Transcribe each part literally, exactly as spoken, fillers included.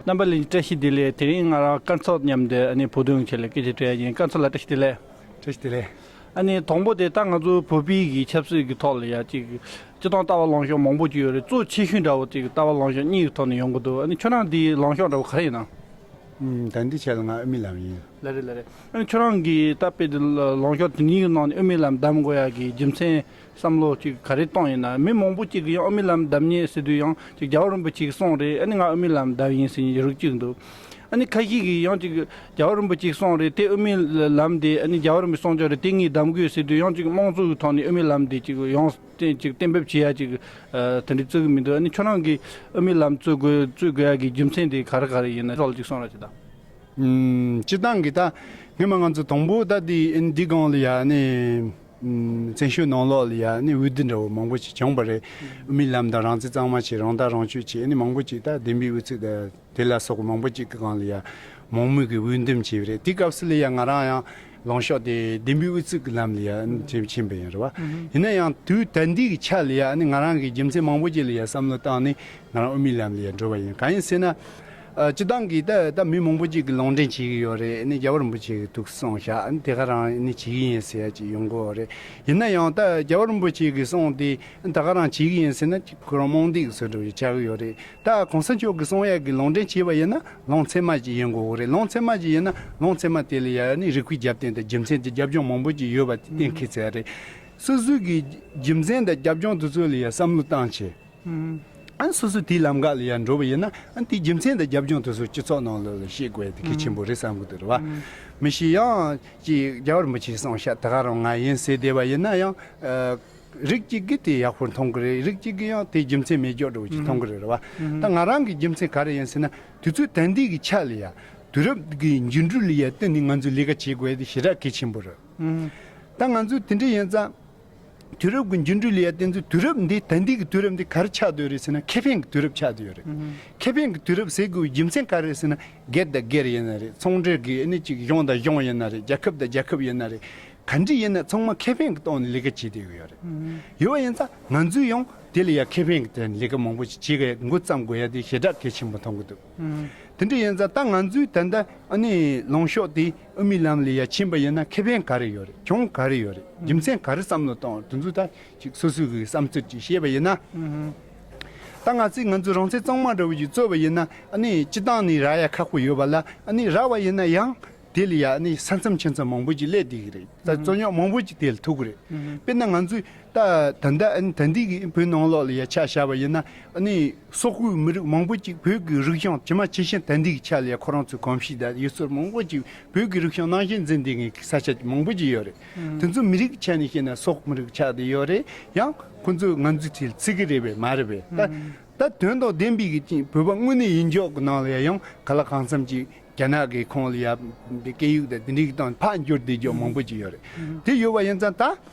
རྣམ་པ་ལྷན་རྒྱས་བཀྲ་ཤིས་བདེ་ལེགས། དེ་རིང་ང་རང་སྐར་ཚོགས་མཉམ་དུ་ཨ་ནི་བོད་དོན་ཆེད་ལ་སྐད་ཆ་དྲི་ཡ་ཡིན། སྐར་ཚོགས་ལགས་བཀྲ་ཤིས་བདེ་ལེགས། བཀྲ་ཤིས་བདེ་ལེགས། ཨ་ནི་དང་པོ་དེ་ད་ང་ཚོ་བོད་པའི་གི་ཆབ་སྲིད་ཀྱི་ཐོག་ལ་ཡ་ཅིག་སྤྱིར་བཏང་ལྟ་བ་ལངས་ཕྱོགས་མང་པོ་ཅིག་ཡོད་རེད། གཙོ་ཆེ་ཤོས་འདྲ་བོ་ཅིག་ལྟ་བ་ལངས་ཕྱོགས་གཉིས་ཀྱི་ཐོག་ནས་ཡོང་གི་འདུག་ཨ་ནི་ཁྱོད་རང་འདིའི་ལངས་ཕྱོགས་འདྲ་བོ་ག་རེ་ཡིན་ནམ། ཨུམ། ད་འདི་ཆ་ལ་ང་དབུ་མའི་ལམ་ཡིན། ལགས་རེད། ལགས་རེད། ཨ་ནི་ཁྱོད་རང་གིས་ད་དཔེ་དེ་ལངས་ཕྱོགས་དེ་གཉིས་ཀྱི་ནང་ནས་དབུ་མའི་ལམ་བདམས་དགོས་ཡ་གི་རྒྱུ་མཚན་བསམ་བློ་ཅིག་ག་རེ་བཏང་ཡིན་ན། མི་མང་པོ་ཅིག་གིས་ཡང་དབུ་མའི་ལམ་བདམས་ཉེན་ཟེར་དུས་ཡང་ཅིག་རྒྱལ་བ་རིན་པོ་ཆེ་གིས་གསུངས་རེད། ཨ་ནི་ང་དབུ་མའི་ལམ་བདམས་ཡིན་ཟེར་རིགས་གཅིག་འདུག་ཨ་ནི་ཁ་ཤས་ཀྱིས་ཡང་ཅིག་རྒྱལ་བ་རིན་པོ་ཆེ་གིས་གསུངས་རེད། དེ་དབུ་མའི་ལམ་དེ་ཨ་ནི་རྒྱལ་བ་རིན་པོ་ཆེ་གསུངས་ཀྱང་རེད། དེ་ངས་བདམས་དགོས་ཟེར་དུས་ཡང་ཅིག་དམངས་གཙོ་གི་ཐོག་ནས་དབུ་མའི་ལམ་དེ་ཅིག་ཡང་བསྟན་ཅིག་གཏན་འབེབས་བྱེད་ཡ་ཅིག་ཨ་དེ་འདྲ་རྩོད་ཀྱི་མི་འདུག་ཨ་ནི་ཁྱོད་རང་གིས་དབུ་མའི་ལམ་རྩོད་དགོས་རྩོད་དགོས་ཡ་གི་རྒྱུ་མཚན་དེ་ག་རེ་ག་རེ་ཡིན་ན་ཐོག་ལ་ཅིག་གསུང་རོགས་བྱེད་དང་། ཨུམ། སྤྱིར་བཏང་གི་ད་སྔོན་མ་ང་ཚོ་དང་པོ་ད་འདི་འདི་སྒང་ལ་ཡ་ནི་ཨུམ། བཙན་བྱོལ་ནང་ལོགས་ལ་ཡ་ནི་འོས་བསྡུ་འདྲ་བོ་མང་པོ་ཞིག་བྱུང་བ་རེད། དབུ་མའི་ལམ་དང་རང་བཙན་གཙང་མ་བྱས། རང་བདག་རང་སྤྱོད་བྱས། ཨ་ནི་མང་པོ་ཞིག་ད་བདེན་པའི་དབུ་ཚུགས་དང་དེ་ལ་སོགས་པ་མང་པོ་ཞིག་གི་སྒང་ལ་ཡ་མང་མོས་ཀྱི་འོས་འདེམས་བྱས་པ་རེད། དེ་སྐབས་སུ་ལ་ཡ་ང་རང་ཡང་ལངས་ཕྱོགས་དེ་བདེན་པའི་དབུ་ཚུགས་ཀྱི་ལམ་ལ་ཡ་ཕྱིན་ཕྱིན་པ་ཡིན་རེད་བ། ཡིན་ན་ཡང་དུས་ད་ལྟའི་གི་ཆ་ལ་ཡ་ཨ་ནི་ང་རང་གི་རྒྱུ་མཚན་མང་པོ་ཞིག་ལ་ཡ་བསམ་བློ་བཏང་ནས་ང་རང་དབུ་མའི་ལམ་ལ་ཡ་འགྲོ་བ་ཡིན། གང་ཡིན་ཟེར་ན། ཨ། སྤྱིར་བཏང་གི་ད་ད་མི་མང་པོ་ཅིག་གིས་ལུང་འདྲེན་བྱེད་ཀྱི་ཡོད་རེད། ཨ་ནི་རྒྱལ་བ་རིན་པོ་ཆེ་གིས་འདུག་གསུངས་ཤག་ཨ་ནི་དེ་ག་རང་ཨ་ནི་བྱེད་ཀྱི་ཡིན་ཟེར་ཡ་ཅིག་ཡོང་གི་ཡོད་རེད། ཡིན་ན་ཡང་ད་རྒྱལ་བ་རིན་པོ་ཆེ་གིས་གསུངས་ཏེ་ད་ག་རང་བྱེད་ཀྱི་ཡིན་ཟེར་ན་ཁོ་རང་རྨོངས་དད་ཀྱི་བཟོ་འདྲ་ཅིག་ཆགས་ཀྱི་ཡོད་རེད། ད་གོང་ས་མཆོག་གིས་གསུང་ཡ་གི་ལུང་འདྲེན་བྱས་པ་ཡིན་ན་ལུང་ཚད་མ་ཅིག་ཡིན་དགོས་རེད། ལུང་ཚད་མ་ཅིག་ཡིན་ན་ལུང་ཚད་མ་དེ་ལ་ཡ་ཨ་ནི་རིགས་པའི་རྒྱབ་རྟེན་དང་རྒྱུ་མཚན་གྱི་རྒྱབ་ལྗོངས་མང་པོ་ཅིག་ཡོད་པ་དེ་གཏན་འཁེལ་ཚར་རེད། སོ་སོའི་གི་རྒྱུ་མཚན་དང་རྒྱབ་ལྗོངས་དེ་ཚོ་ལ་ཡ་བསམ་བློ་བཏང་བྱས། ཨ་ནི་སོ་སོ་དེའི་ལམ་ཁ་ལ་ཡར་འགྲོ་བ་ཡིན་ན་ཨ་ནི་དེའི་རྒྱུ་མཚན་དང་རྒྱབ་ལྗོངས་དེ་ཚོ་སྤྱི་ཚོགས་ནང་ལོགས་ལ་ཤེས་དགོས་ཡ་དེ་གལ་ཆེན་པོ་རེད་བསམ་གི་འདུག་རེད་བ། མི་ཤེས་ཡང་ཅིག་རྒྱལ་བ་རིན་པོ་ཆེས་གསུངས་ཤག་ད་ག་རང་ང་ཡིན་ཟེར་བསྡད་པ་ཡིན་ན་ཡང་། ཨ། རིགས་གཅིག་གིས་དེ་ཡག་པོར་མཐོང་གི་རེད། རིགས་གཅིག་གིས་ཡང་དེ་རྒྱུ་མཚན་མེད་འཇོག་འདྲ་བོ་ཅིག་མཐོང་གི་རེད་རེད་བ། ད་ང་རང་གི་རྒྱུ་མཚན་ག་རེ་ཡིན་ཟེར་ན་དུས་ཚོད་ད་ལྟའི་གི་ཆ་ལ་ཡ་དུས་རབས་ཀྱི་འགྱུར་འགྲོས་ལ་ཡ་བསྟུན་ནས་ང་ཚོས་ལས་ཀ་བྱེད་དགོས་ཡ་དེ་ཞེ་དྲག་གལ་ཆེན་པོ་རེད། ད་ང་ཚོས་དེ་འདྲ་ཡིན་ཙང་། དུས་རབས་ཀྱི་འགྱུར་འགྲོས་ལ་ཡ་བསྟུན་ཚུལ་དུས་རབས་འདི་ད་ལྟའི་གི་དུས་རབས་འདི་ག་རེ་ཆགས་བསྡད་ཡོད་རེད་ཟེར་ན་ཁེ་ཕན་གྱི་དུས་རབས་ཆགས་བསྡད་ཡོད་རེད། ཁེ་ཕན་གྱི་དུས་རབས་ཟེར་དགོས་པའི་རྒྱུ་མཚན་ག་རེ་རེད་ཟེར་ན་སྒེར་དང་སྒེར་ཡིན་ན་རེད། ཚོང་འབྲེལ་གྱི་ཨ་ནི་ཅིག་གཞུང་དང་གཞུང་ཡིན་ན་རེད། རྒྱལ་ཁབ་དང་རྒྱལ་ཁབ་ཡིན་ན་རེད། ག་འདྲ་ཡིན་ན་ཚང་མ་ཁེ་ཕན་གྱི་ཐོག་ནས་ལས་ཀ་བྱེད་བསྡད་ཀྱི་ཡོད་རེད། ཡོད་པ་ཡིན་ཙང་ང་ཚོས་ཡང་དེ་ལ་ཡ་ཁེ་ཕན་གྱི་ཐད་ནས་ལས་ཀ་མང་པོ་ཞིག་བྱེད་དགོས་འགོ་བརྩམས་དགོས་ཡ་དེ་ཞེ་དྲག་གལ་ཆེན་པོ་མཐོང་གི་འདུག་དེ་འདྲ་ཡིན་ཙང་ད་ང་ཚོས་ད་ལྟ་ཨ་ནི་ལངས་ཕྱོགས་དེ་དབུ་མའི་ལམ་ལ་ཡ་ཕྱིན་པ་ཡིན་ན་ཁེ་ཕན་ག་རེ་ཡོད་རེད། གྱོང་ག་རེ་ཡོད་རེད། རྒྱུ་མཚན་ག་རེ་བསམ་བློ་བཏང་དེ་ཚོ་ད་ཅིག་སོ་སོའི་གི་བསམ་ཚུལ་ཅིག་བཤད་པ་ཡིན་ན། ད་ང་ཚོས་ང་ཚོའི་རང་བཙན་གཙང་མ་འདྲ་བོ་ཅིག་རྩོད་པ་ཡིན་ན་ཨ་ནི་སྤྱི་བཏང་ནས་རག་ཡ་ཁག་པོ་ཡོད་པ་ལ་ཨ་ནི་རག་པ་ཡིན་ན་ཡང་དེ་ལ་ཡ་ཨ་ནི་ས་མཚམས་ཕྱེད་མཚམས་མང་པོ་ཅིག་སླེབས་བསྡད་ཀྱི་རེད། ད་རྩོད་རྙོག་མང་པོ་ཅིག་དེ་ལ་ཐུག་གི་རེད། དཔེར་ན་ང་ཚོས་ད་ད་ལྟ་ཨ་ནི་ད་ལྟའི་གི་བོད་ནང་ལོགས་ལ་ཡ་ཆ་བཞག་པ་ཡིན་ན་ཨ་ནི་སོག་པོའི་མི་རིགས་མང་པོ་ཅིག་བོད་ཀྱི་རིག་གཞུང་ཇི་མ་ཇི་བཞིན་ད་ལྟའི་གི་ཆ་ལ་ཡ་ཁོ་རང་ཚོའི་གོམས་གཤིས་དང་ཡུལ་སྲོལ་མང་པོ་ཅིག་བོད་ཀྱི་རིག་གཞུང་ནང་བཞིན་འཛིན་བསྡད་མཁན་གྱི་ས་ཆ་མང་པོ་ཅིག་ཡོད་རེད། དེ་ཚོ་མི་རིགས་ཆ་ནས་བཤད་ན་སོག་མི་རིགས་ཆགས་བསྡད་ཡོད་རེད། ཡང་ཁོ་ཚོས་ང་ཚོའི་དེ་ལ་བརྩི་གི་རེད་པས་མ་རེད་པས། ད་ད་དོན་དང་ལྡན་པའི་གི་ཅིག་བོད་པ་དངོས་གནས་ཡིན་ཕྱོགས་ཀྱི་ནང་ལ་ཡ་ཡང་ག་ལ་གང་འཚམ་ཅིག་རྒྱ་ནག་གི་ཁོངས་ལ་ཡ་སྐད་ཡིག་དང་དེ་འདྲའི་གི་སྟེང་ཕར་འགྱུར་བསྡད་ཕྱོགས་མང་པོ་ཅིག་ཡོད་རེད། དེ་ཡོད་པ་ཡིན་ཙང་ད་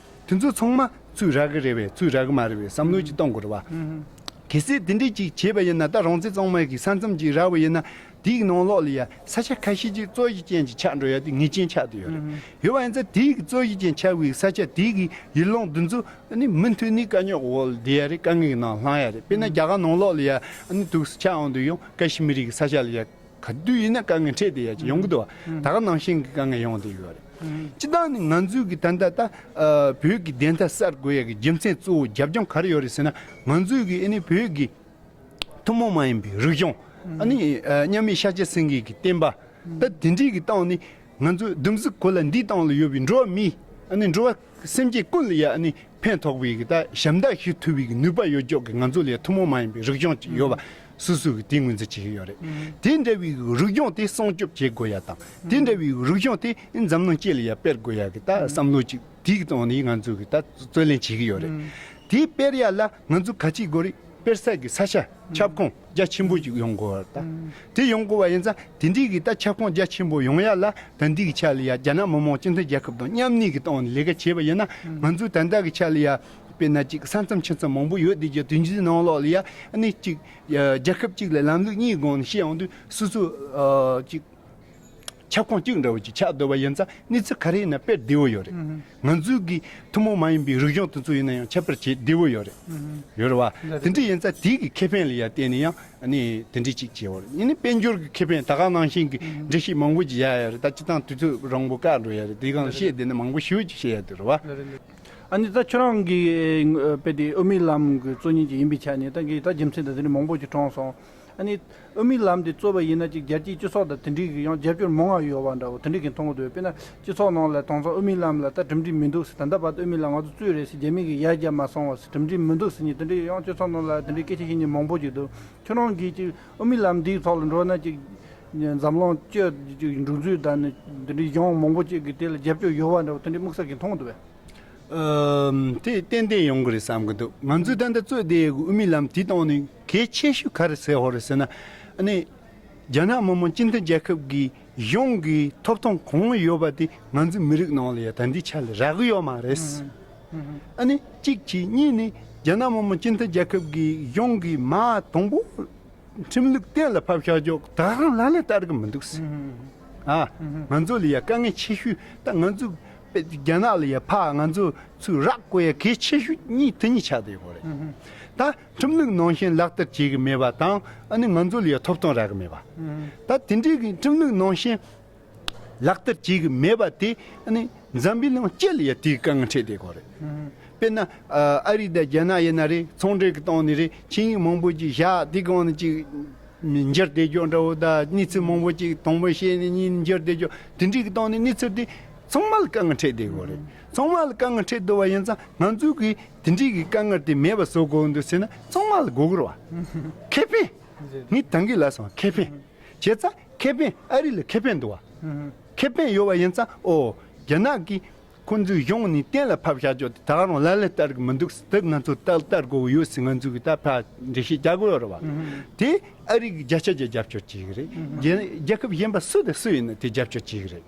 དེ་ཚོ་ཚང་མ་ཚུར་རག་གི་རེད་པས་ཚུར་རག་གི་མ་རེད་པས་བསམ་བློ་ཅིག་གཏོང་དགོས་རེད་པ། གལ་སྲིད་དེ་འདྲས་ཅིག་བྱས་པ་ཡིན་ན་ད་རང་བཙན་གཙང་མའི་གི་ས་མཚམས་ཅིག་རག་པ་ཡིན་ན་དེའི་གི་ནང་ལོགས་ལ་ཡ་ས་ཆ་ཁ་ཤས་ཅིག་རྩོད་གཞི་ཅན་ཅིག་ཆགས་འགྲོ་ཡ་དེ་ངེས་ཅན་ཆགས་བསྡད་ཡོད་རེད། ཡོད་པ་ཡིན་ཙང་དེའི་གི་རྩོད་གཞི་ཅན་ཆགས་པའི་ས་ཆ་དེའི་གི་ཡུལ་ལུང་འདི་ཚོ་ཨ་ནི་མུ་མཐུད་ནས་དཀའ་རྙོག་འོག་ལ་བསྡད་ཡ་རེད། དཀའ་ངལ་གྱི་ནང་ལྷུང་ཡ་རེད། དཔེར་ན་རྒྱ་གར་ནང་ལོགས་ལ་ཡ་ཨ་ནི་འདུག་སེ་ཆགས་ཡོང་དུས་ཡང་ཀ་ཤི་མིར་གི་ས་ཆ་ལ་ཡ་ག་དུས་ཡིན་ན་དཀའ་ངལ་འཕྲད་བསྡད་ཡ་ཅིག་ཡོང་གི་འདུག་བ། ད་ག་ནང་བཞིན་གྱི་དཀའ་ངལ་ཡོང་བསྡད་ཡོད་རེད། སྤྱིར་བཏང་ནི་ང་ཚོའི་གི་ད་ལྟ་ད་ཨ་བོད་ཀྱི་བདེན་མཐའ་གསལ་དགོས་ཡ་གི་རྒྱུ་མཚན་གཙོ་བོ་རྒྱབ་ལྗོངས་ག་རེ་ཡོད་རེད་ཟེར་ན་ང་ཚོའི་གི་ཨ་ནི་བོད་ཀྱི་ཐུན་མོང་མ་ཡིན་པའི་རིག་གཞུང་ཨ་ནི་ཨ་མཉམ་མེད་ཤཱཀྱ་སེང་གེ་གི་བསྟན་པ་ད་དེ་འདྲའི་གི་སྟེང་ནས་ང་ཚོའི་སྡོམ་གཟིགས་གོ་ལ་འདིའི་སྟེང་ལ་ཡོད་པའི་འགྲོ་བ་མི་ཨ་ནི་འགྲོ་བ་སེམས་ཅན་ཀུན་ལ་ཡ་ཨ་ནི་ཕན་ཐོགས་པའི་གི་ད་ཞབས་འདེགས་ཞུ་ཐུབ་པའི་གི་ནུས་པ་ཡོད་ཅོག་གི་ང་ཚོ་ལ་ཡ་ཐུན་མོང་མ་ཡིན་པའི་རིག་གཞུང་ཅིག་ཡོད་པ་སོ་སོ་གི་དེ་ངོས་འཛིན་བྱེད་ཀྱི་ཡོད་རེད། དེ་འདྲ་བའི་གི་རིག་གཞུང་དེ་སྲུང་སྐྱོབ་བྱེད་དགོས་ཡ་དང་དེ་འདྲ་བའི་གི་རིག་གཞུང་དེ་འཛམ་གླིང་སྤྱི་ལ་ཡ་སྤེལ་དགོས་ཡ་གི་ད་བསམ་བློ་ཅིག་དེའི་གི་སྟེང་ནས་ང་ཚོ་གི་ད་རྩོད་ལེན་བྱེད་ཀྱི་ཡོད་རེད། དེ་སྤེལ་ཡ་ལ་ང་ཚོ་ག་ཅིག་དགོས་རེད། དཔེར་ས་གི་ས་ཆ་ཁྱབ་ཁོངས་རྒྱ་ཆེན་པོ་ཅིག་ཡོང་དགོས་པ་དང་། དེ་ཡོང་དགོས་པ་ཡིན་ཙང་དེ་འདྲའི་གི་ད་ཁྱབ་ཁོངས་རྒྱ་ཆེན་པོ་ཡོང་ཡ་ལ་ད་འདི་གི་ཆ་ལ་ཡ་རྒྱ་ནག་མི་དམངས་སྤྱི་མཐུན་རྒྱལ་ཁབ་དང་མཉམ་གནས་ཀྱི་སྟེང་ནས་ལས་ཀ་བྱས་པ་ཡིན་ན་ང་ཚོའི་ད་ལྟ་གི་ཆ་ལ་ཡ་དཔེར་ན་ཅིག་ས་མཚམས་ཆུ་མཚམས་མང་པོ་ཡོད་དེ་རྒྱུ་དོན་གྱི་ནང་ལོགས་ལ་ཡ་ཨ་ནི་ཅིག་རྒྱལ་ཁབ་ཅིག་ལ་ལམ་ལུགས་གཉིས་སྒང་ནས་བཤད་ཡོང་དུས་སོ་སོ་ཅིག་ཁྱབ་ཁོངས་གཅིག་འདྲ་བོ་ཅིག་ཆགས་སྡོད་པ་ཡིན་ཙང་གནས་ཚུལ་ག་རེ་ཡིན་ན་དཔེ་བདེ་བོ་ཡོད་རེད། ང་ཚོའི་གི་ཐུན་མོང་མ་ཡིན་པའི་རིག་གཞུང་དེ་ཚོ་ཡིན་ན་ཡང་ཁྱད་པར་ཆེ་བདེ་བོ་ཡོད་རེད། ཡོད་རེད་བ། དེ་འདྲ་ཡིན་ཙང་དེའི་གི་ཁེ་ཕན་ལ་ཡ་བརྟེན་ནས་ཡང་ཨ་ནི་དེ་འདྲའི་ཅིག་བྱེད་བར་ཡིན་ནི་དཔལ་འབྱོར་གི་ཁེ་ཕན་ད་ག་ནང་བཞིན་གི་འགྲེལ་བཤད་མང་པོ་ཅིག་བྱ་ཡ་རེད། ད་སྤྱི་བཏང་དུས་ཚོད་རིང་པོ་བཀག་འགྲོ་ཡ་རེད། དེ་གང་བཤད་བསྡད་ན་མང་པོ་ཞེ་པོ་ཅིག་བཤད་ཡ་དེ་རེད་བ། ཨ་ནི་ད་ཁྱོད་རང་གི་དཔེ་དེ་དབུ་མའི་ལམ་གྱི་གཙོ་གཉེར་ཅིག་ཡིན་པའི་ཆ་ནས་ད་གི་ད་རྒྱུ་མཚན་དང་དེ་འདྲ་མང་པོ་ཅིག་གྲོངས་སོང་། ཨ་ནི་དབུ་མའི་ལམ་དེ་གཙོས་པ་ཡིན་ན་ཅིག་རྒྱལ་སྤྱིའི་སྤྱི་ཚོགས་དང་དེ་འདྲའི་གི་ཡང་རྒྱབ་སྐྱོར་མང་བ་ཡོད་པ་འདྲ་བོ་དེ་འདྲའི་གི་མཐོང་གི་འདུག་དཔེར་ན་སྤྱི་ཚོགས་ནང་ལ་དེང་སང་དབུ་མའི་ལམ་ལ་ད་གྲུབ་འབྲས་མི་འདུག་ཟེར། ད་ལྟ་བར་དུ་དབུ་མའི་ལམ་ང་ཚོ་རྩོད་རེད་ཟེར། རྒྱ་མི་གིས་ཡར་རྒྱབ་མ་སོང་བ་ཟེར། གྲུབ་འབྲས་མི་འདུག་ཟེར་མཁན་དེ་འདྲའི་ཡང་སྤྱི་ཚོགས་ནང་ལ་དེ་འདྲའི་སྐད་ཆ་བཤད་མཁན་མང་པོ་ཅིག་འདུག་ཁྱོད་རང་གིས་ཅིག་དབུ་མའི་ལམ་འདིའི་ཐོག་ལ་འགྲོ་ན་ཅིག་འཛམ་གླིང་སྤྱི་ཅིག་འགྲོ་འཛུལ་དང་ནི་འདི་འདྲའི་གཞུང་མང་པོ་ཅིག་གིས་དེ་ལ་རྒྱབ་སྐྱོར་ཡོད་པ་འདྲ་བོ་དེ་འདྲའི་དམིགས་བསལ་གྱི་མཐོང་འདུག་པས། ཨམ། དེ་ཏན་ཏན་ཡོང་གི་རེད་བསམ་གི་འདུག་ང་ཚོས་ད་ལྟ་རྩོད་བསྡད་ཡོད་གི་དབུ་མའི་ལམ་དེའི་སྟེང་ནས་གལ་ཆེ་ཤོས་ག་རེ་ཟེར་ཧོ་རེད་ཟེར་ན། ཨ་ནི་རྒྱ་ནག་མི་དམངས་སྤྱི་མཐུན་རྒྱལ་ཁབ་ཀྱི་གཞུང་གི་ཐོབ་ཐང་གང་ཡོད་པ་དེ་ང་ཚོའི་མི་རིགས་ནང་ལ་ཡ་ད་ལྟའི་ཆ་ལ་རག་གི་ཡོད་མ་རེད། ཨ་ནི་གཅིག་བྱས། གཉིས་ནི་རྒྱ་ནག་མི་དམངས་སྤྱི་མཐུན་རྒྱལ་ཁབ་ཀྱི་གཞུང་གི་མ་དང་པོ་ཁྲིམས་ལུགས་གཏན་ལ་ཕབ་བཞག་ཆོག་ད་རང་ལ་ལས་བསྟར་གི་མི་འདུག་ཟེར། ཨ། ང་ཚོ་ལ་ཡ་དཀའ་ངལ་ཆེ་ཤོས་ད་ང་ཚོ་རྒྱ་ནག་ལ་ཡ་ཕ་ང་ཚོ་ཚུར་རག་དགོས་ཡ་གལ་ཆེ་ཤོས་གཉིས་དེ་གཉིས་ཆགས་བསྡད་ཡོད་རེད། ད་ཁྲིམས་ལུགས་ནང་བཞིན་ལག་བསྟར་བྱེད་གི་མེད་པ་དང་ཨ་ནི་ང་ཚོ་ལ་ཡ་ཐོབ་ཐང་རག་གི་མེད་པ། ད་དེ་འདྲའི་གི་ཁྲིམས་ལུགས་ནང་བཞིན་ལག་བསྟར་བྱེད་གི་མེད་པ་དེ་ཨ་ནི་འཛམ་བུའི་གླིང་སྤྱི་ལ་ཡ་དེའི་དཀའ་ངལ་འཕྲད་བསྡད་ཡོད་རེད། དཔེར་ན་ཨ་རི་དང་རྒྱ་ནག་ཡིན་ན་རེད། ཚོང་འབྲེལ་གི་སྟེང་ནས་རེད། ཆིངས་ཡིག་མང་པོ་ཅིག་བཞག་དེ་གང་ནས་ཅིག་འགྱུར་བསྡད་རྒྱུ་འདྲ་བོ་དང་། གནས་ཚུལ་མང་པོ་ཅིག་དང་པོ་བཤད་ནས་གཉིས་འགྱུར་བསྡད་རྒྱུ་དེ་འདྲའི་གི་སྟེང་ནས་གནས་ཚུལ་དེ་ཚང་མ་ལ་དཀའ་ངལ་འཕྲད་བསྡད་ཡོད་རེད། ཚང་མ་ལ་དཀའ་ངལ་འཕྲད་བསྡད་པ་ཡིན་ཙང་ང་ཚོས་གི་དེ་འདྲའི་གི་དཀའ་ངལ་དེ་མེད་པ་བཟོ་དགོས་འདུག་ཟེར་ན་ཚང་མ་ལ་དགོས་ཀྱི་རེད་བ། ཁེ་ཕན། ངས་ད་གིན་ལབ་སོང་། ཁེ་ཕན། བྱས་ཙང་ཁེ་ཕན། ཨ་རི་ལ་ཁེ་ཕན་འདུག་བ། ཁེ་ཕན་ཡོད་པ་ཡིན་ཙང་ཨོ་རྒྱ་ནག་གིས་ཁོ་ཚོའི་གཞུང་ནས་གཏན་ལ་ཕབ་བཞག་ཆོག་དེ་ད་ག་རང་ལ་ལས་བསྟར་གི་མི་འདུག་དེ་ང་ཚོ་ལྟ་བསྟར་དགོས་ཀྱི་ཡོད་ཟེར་ང་ཚོ་གི་ད་ཕར་འགྲེལ་བཤད་རྒྱག་དགོས་ཡོད་རེད་བ། དེ་ཨ་རི་གིས་བརྒྱ་ཆ་བརྒྱ་རྒྱབ་སྐྱོར་བྱེད་ཀྱི་རེད། རྒྱ་རྒྱལ་ཁབ་གཞན་པ་སུ་དང་སུ་ཡིན་ན་དེ་རྒྱབ་སྐྱོར་བྱེད་ཀྱི་རེད།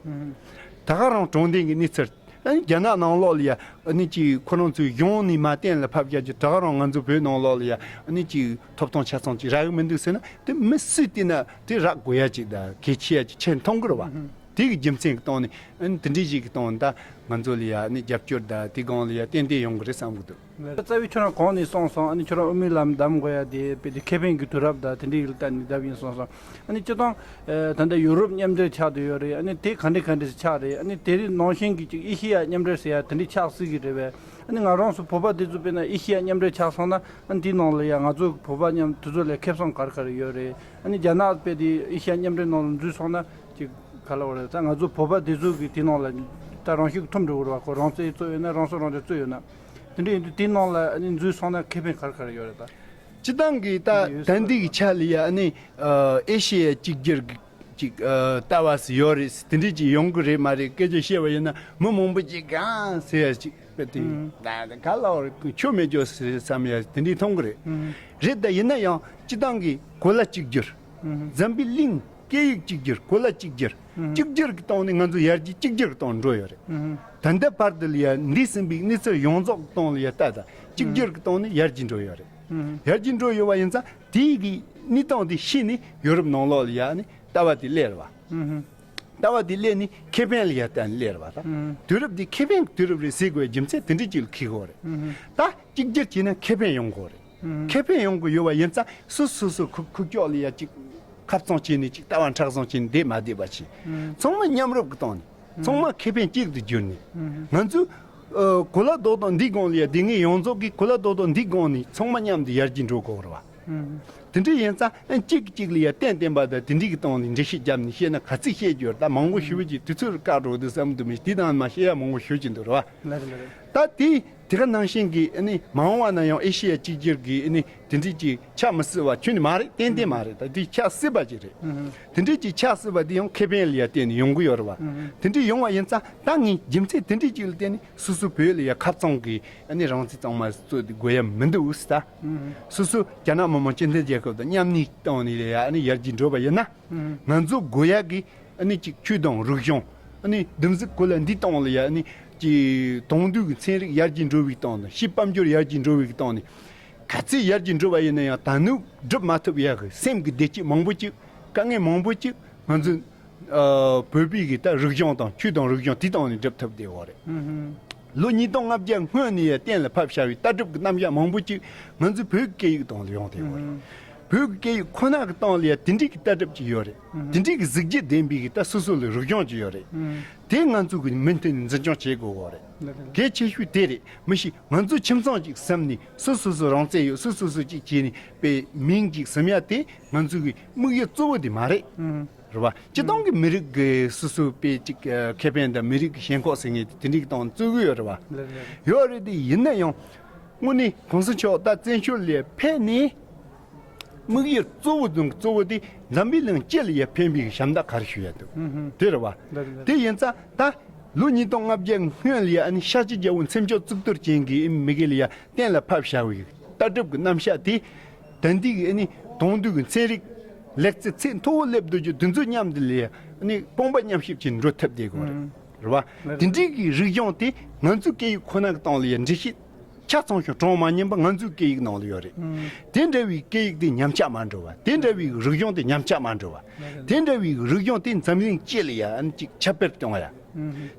ད་ག་རང་དྲང་བདེན་གྱི་གནས་ཚུལ། ཨ་ནི་རྒྱ་ནག་ནང་ལོགས་ལ་ཡ་ཨ་ནི་ཅིག་ཁོ་རང་ཚོའི་གཞུང་ནས་མ་གཏན་ལ་ཕབ་རྒྱག་རྒྱུ་ད་ག་རང་ང་ཚོ་བོད་ནང་ལོགས་ལ་ཡ་ཨ་ནི་ཅིག་ཐོབ་ཐང་ཆ་ཚང་ཅིག་རག་གི་མི་འདུག་ཟེར་ན་དེ་མི་སུས་བལྟས་ན་དེ་རག་དགོས་ཡ་ཅིག་དང་གལ་ཆེ་ཡ་ཅིག་ཆེ་མཐོང་གི་རེད་བ། དེ་གི་རྒྱུ་མཚན་གྱི་སྟེང་ནས་ཨ་ནི་དེ་འདྲའི་ཞིག་གི་སྟེང་ནས་ད་ང་ཚོ་ལ་ཡ་ཨ་ནི་རྒྱབ་སྐྱོར་དང་དེ་སྒང་ལ་ཡ་ཏན་ཏན་ཡོང་གི་རེད་བསམ་གི་འདུག་རྩ་བའི་ཁྱོད་རང་གོང་ནས་གསུངས་སོང་། ཨ་ནི་ཁྱོད་རང་དབུ་མའི་ལམ་གདམ་དགོས་ཡ་དེ་དཔེ་དེ་ཁེ་ཕན་གྱི་དུས་རབས་དང་དེ་འདྲའི་ལ་བལྟས་ནས་བརྒྱབ་ཡིན་གསུངས་སོང་། ཨ་ནི་སྤྱིར་བཏང་ཨ་ད་ལྟ་ཡུ་རོབ་མཉམ་འབྲེལ་ཆགས་བསྡད་ཡོད་རེད། ཨ་ནི་དེ་ག་འདྲ་ག་འདྲ་ཞིག་ཆགས་རེད། ཨ་ནི་དེ་རིང་ནང་བཞིན་གྱི་ཅིག་ཨེ་ཤེ་ཡ་མཉམ་འབྲེལ་ཟེར་ཡ་དེ་འདྲ་ཆགས་སྲིད་ཀྱི་རེད་པས། ཨ་ནི་ང་རང་ཚོ་བོད་པ་དེ་ཚོ་དཔེར་ན་ཨེ་ཤེ་ཡ་མཉམ་འབྲེལ་ཆགས་སོང་ན་ཨ་ནི་དེའི་ནང་ལ་ཡ་ང་ཚོ་བོད་པ་མཉམ་དེ་ཚོ་ལ་ཁེ་བཟང་ག་རེ་ག་རེ་ཡོད་རེད། ཨ་ནི་རྒྱ་ནག་དཔེ་དེ་ཨེ་ཤེ་ཡ་མཉམ་འབྲེལ་ནང་ལ་འཛུལ་སོང་ན་ཅིག་ག་ལ་བ་རེད། ད་ང་ཚོ་བོད་པ་དེ་ཚོ་གི་དེ་ནང་ལ་ད་རང་ཤུགས་ཐུམ་འགྲོ་གི་རེད་བ། ཁོ་རང་རྩོད་རྩོད་ཡོད་ན་རང་སྲོག་རང་གིས་རྩོད་ཡོད་ན། དེ་འདྲ་ཡིན་དུས་དེའི་ནང་ལ་ཨ་ནི་འཛུལ་སོང་ན་ཁེ་ཕན་ག་རེ་ག་རེ་ཡོད་རེད་ད། སྤྱི་བཏང་གི་ད་ད་འདི་གི་ཆ་ལ་ཡ་ཨ་ནི་ཨེ་ཤེ་ཡ་གཅིག་གྱུར་གྱི་ཅིག་ལྟ་བ་ཟིག་ཡོད་རེད་དེ་འདྲ་ཅིག་ཡོང་གི་རེད་མ་རེད། སྐད་ཆ་བཤད་པ་ཡིན་ན་མི་མང་པོ་ཅིག་གང་ཟེར་ཡ་ཅིག་དཔེ་དེ་ད་ག་ལ་བར་ཆོ་མེད་ཅོ་ཟེར་བསམ་ཡ་དེ་འདྲ་མཐོང་གི་རེད། རེད་ད་ཡིན་ན་ཡང་སྤྱི་བཏང་གི་གོ་ལ་གཅིག་གྱུར། འཛམ་བུའི་གླིང་སྐད་ཡིག་གཅིག་གྱུར། གོ་ལ་གཅིག་གྱུར། གཅིག་གྱུར་གྱི་སྟེང་ནས་ང་ཚོ་ཡར་རྒྱས་གཅིག་གྱུར་གྱི་སྟེང་འགྲོ་ཡོད་རེད། ད་ལྟ་བར་དུ་ལ་ཡ་འདས་ཟིན་པའི་གནས་ཚུལ་ཡོངས་རྫོགས་གི་སྟེང་ལ་ཡ་ལྟ་དང་གཅིག་གྱུར་གྱི་སྟེང་ནས་ཡར་རྒྱས་འགྲོ་ཡོད་རེད། ཡར་རྒྱས་འགྲོ་ཡོད་པ་ཡིན་ཙང་དེའི་གི་གནས་སྟངས་དེ་ཤེས་ནས་ཡོ་རོབ་ནང་ལོགས་ལ་ཡ་ནི་ལྟ་བ་དེ་སླེབས་རེད་བ། ལྟ་བ་དེ་སླེབས་ནས་ཁེ་ཕན་ལ་ཡ་ལྟ་ནས་སླེབས་རེད་བ་ད། དུས་རབས་འདི་ཁེ་ཕན་གྱི་དུས་རབས་རེད་ཟེར་དགོས་རྒྱུ་མཚན་དེ་འདྲ་ཅིག་ལ་འཁེལ་དགོས་རེད། ད་གཅིག་གྱུར་བྱས་ན་ཁེ་ཕན་ཡོང་དགོས་རེད། ཁེ་ཕན་ཡོང་གི་ཡོད་པ་ཡིན་ཙང་སོ་སོ་སོ་ཁུག་ཁུག་ཀྱོག་ལ་ཡ་ཅིག་ཁ་བཙང་བྱས་ནས་ཅིག་ལྟ་བ་མཁྲེགས་བཟུང་བྱས་ནས་བསྡད་མ་བསྡད་པ་བྱས། ཚང་མ་མཉམ་རུབ་ཀྱི་སྟེང་ནས་ཚང་མ་ཁེ་ཕན་གཅིག་ཏུ་གྱུར་ནས་ང་ཚོས་ཨ་གོ་ལ་རྡོག་རྡོག་འདི་སྒང་ལ་ཡ་སྡུག་བསྔལ་ཡོངས་རྫོགས་ཀྱི་གོ་ལ་རྡོག་རྡོག་འདི་སྒང་ནས་ཚང་མ་མཉམ་དུ་ཡར་རྒྱས་འགྲོ་དགོས་རེད་བ། དེ་འདྲ་ཡིན་ཙང་ཨ་གཅིག་གིས་གཅིག་ལ་ཡ་བརྟེན་བརྟེན་པ་དང་དེ་འདྲ་གི་སྟེང་ནས་འགྲེལ་བཤད་བརྒྱབ་ནས་བཤད་ན་ག་ཚོད་བཤད་རྒྱུ་རེད། ད་མང་པོ་ཞུ་བ་ཅིག་དུས་ཚོད་བཀག་འགྲོ་འདུག་བསམ་འདུག་མི་དེ་དང་མ་བཤད་ཡ་མང་པོ་ཞུ་གི་འདུག་རེད་བ། ལགས་རེད་ལགས་རེད། ད་དེ་དེ་ག་ནང་བཞིན་གྱི་ཨ་ནི་མ་འོངས་པ་ན་ཡང་ཨེ་ཤེ་ཡ་གཅིག་གྱུར་གྱི་ཨ་ནི་དེ་འདྲ་ཅིག་ཆགས་མི་སྲིད་པ་ཁྱོན་ནས་མ་རེད། ཏན་ཏན་མ་རེད། ད་དེ་ཆགས་སྲིད་པ་ཅིག་རེད། དེ་འདྲ་ཅིག་ཆགས་སྲིད་པ་དེ་ཡང་ཁེ་ཕན་ལ་ཡ་བརྟེན་ནས་ཡོང་གི་ཡོད་རེད་བ། དེ་འདྲ་ཡོང་བ་ཡིན་ཙང་ད་ངས་རྒྱུ་མཚན་དེ་འདྲ་ཅིག་ལ་བརྟེན་ནས་སོ་སོ་བོད་ལ་ཡ་ཁ་བཙང་གི་ཨ་ནི་རང་བཙན་གཙང་མ་རྩོད་དེ་དགོས་ཡ་མི་འདུག་ཟེར། ད་སོ་སོ་རྒྱ་ནག་མི་དམངས་སྤྱི་མཐུན་རྒྱལ་ཁབ་དང་མཉམ་གནས་བཏང་ནས་ལ་ཡ་ཨ་ནི་ཡར་རྒྱས་འགྲོ་བ་ཡིན་ན། ང་ཚོ་དགོས་ཡ་གི་ཨ་ནི་ཅིག་ཆོས་དང་རིག་གཞུང་ཨ་ནི་སྡོམ་གཟིགས་གོ་ལ་འདི་སྟེང་ལ་ཡ་ཨ་ནི་ཅིག་དེང་དུས་ཀྱི་ཚན་རིག་ཡར་རྒྱས་འགྲོ་བའི་སྟེང་དང་ཕྱིའི་དཔལ་འབྱོར་ཡར་རྒྱས་འགྲོ་བའི་སྟེང་ནས་ག་ཚོད་ཡར་རྒྱས་འགྲོ་བ་ཡིན་ན་ཡང་ད་ནུབ་སྒྲུབ་མ་ཐུབ་ཡ་གི་སེམས་ཀྱི་བདེ་སྐྱིད་མང་པོ་ཅིག་དཀའ་ངལ་མང་པོ་ཅིག་ང་ཚོ་ ཨ། བོད་པའི་གི་ད་རིག་གཞུང་དང་ཆོས་དང་རིག་གཞུང་དེ་སྟེང་ནས་སྒྲུབ་ཐུབ་བསྡད་ཡོད་རེད། ལོ་ཉིས་སྟོང་ལྔ་བརྒྱ་སྔོན་ནས་ཡ་གཏན་ལ་ཕབ་བཞག་པའི་ལྟ་གྲུབ་ཀྱི་རྣམ་གཞག་མང་པོ་ཅིག་ང་ཚོའི་བོད་ཀྱི་སྐད་ཡིག་སྟེང་ལ་ཡོང་བསྡད་ཡོད་རེད། བོད་ཀྱི་སྐད་ཡིག་ཁོ་ན་གི་སྟེང་ལ་ཡ་དེ་འདྲའི་གི་ལྟ་གྲུབ་ཅིག་ཡོད་རེད། དེ་འདྲའི་གི་གཟི་བརྗིད་ལྡན་པའི་གི་ད་སོ་སོ་ལ་རིག་གཞུང་ཅིག་ཡོད་རེད། དེ་ང་ཚོ་གི་མུ་མཐུད་ནས་འཛིན་སྐྱོང་བྱེད་དགོས་ཡོད་རེད། གལ་ཆེ་ཤོས་དེ་རེད། མི་ཤེས། ང་ཚོ་ཁྱིམ་ཚང་ཅིག་བསམ་ནས་སོ་སོ་སོ་རང་བཙན་ཡོད། སོ་སོ་སོ་ཅིག་བྱས་ནས་པའི་མིང་ཅིག་ཟིན་ཡ་དེ་ང་ཚོ་གི་དམིགས་ཡུལ་གཙོ་བོ་དེ་མ་རེད། རེད་བ། སྤྱི་བཏང་གི་མི་རིགས་ཀྱི་སོ་སོའི་དཔེ་ཅིག་ཨ། ཁེ་ཕན་དང་མི་རིགས་ཀྱི་ཞེན་ཁོག་ཟེར་མཁན་དེ་འདྲའི་གི་སྟེང་བཙུགས་ཀྱི་ཡོད་རེད་བ། ལགས་རེད། ཡོད་རེད་དེ། ཡིན་ན་ཡང་དངོས་གནས་གོང་ས་མཆོག་ད་བཙན་བྱོལ་ལ་ཕེབས་ནས་དམིགས་ཡུལ་གཙོ་བོ་དང་གཙོ་བོ་དེ་འཛམ་བུའི་གླིང་སྤྱི་ལ་ཡ་ཕན་པའི་ཞབས་འདེགས་ག་རེ་ཞུ་ཡ་འདུག། ལགས་རེད། དེ་རེད་བ། ལགས་རེད། དེ་ཡིན་ཙང་ད་ལོ་ཉིས་སྟོང་ལྔ་བརྒྱ་སྔོན་ལ་ཡ་ཨ་ནི་ཤཱཀྱའི་རྒྱལ་པོ་མཚན་བརྗོད་གཙུག་ཏོར་ཅན་གྱི་མི་དགེ་ལ་ཡ་གཏན་ལ་ཕབ་བཞག་པའི་ལྟ་གྲུབ་ཀྱི་རྣམ་གཞག་དེ། ད་འདི་གི་ཨ་ནི་དེང་དུས་ཀྱི་ཚན་རིག་ལེགས་རྩལ་ཚད་མཐོ་བོ་སླེབས་འདུག་རྒྱུ་དེ་ཚོ་མཉམ་དུ་ལ་ཡ་ཨ་ནི་དཔུང་པ་མཉམ་གཤིབ་བྱས་འགྲོ་ཐུབ་བསྡད་དགོས་རེད། རེད་བ། དེ་འདྲའི་གི་རིག་གཞུང་དེ་ང་ཚོའི་སྐད་ཡིག་ཁོ་ན་གི་སྟེང་ལ་ཡ་འགྲེལ་བཤད་ཆ་ཚང་ཞིང་གྲངས་མ་ཉམས་པ་ང་ཚོའི་སྐད་ཡིག་ནང་ལ་ཡོད་རེད། དེ་འདྲ་བའི་སྐད་ཡིག་དེ་ཉམས་ཆག་མ་འགྲོ་བ། དེ་འདྲ་བའི་རིག་གཞུང་དེ་ཉམས་ཆག་མ་འགྲོ་བ། དེ་འདྲ་བའི་རིག་གཞུང་དེ་འཛམ་གླིང་སྤྱི་ལ་ཡ་ཨ་ནི་ཅིག་ཁྱབ་སྤེལ་གཏོང་བ་ཡ།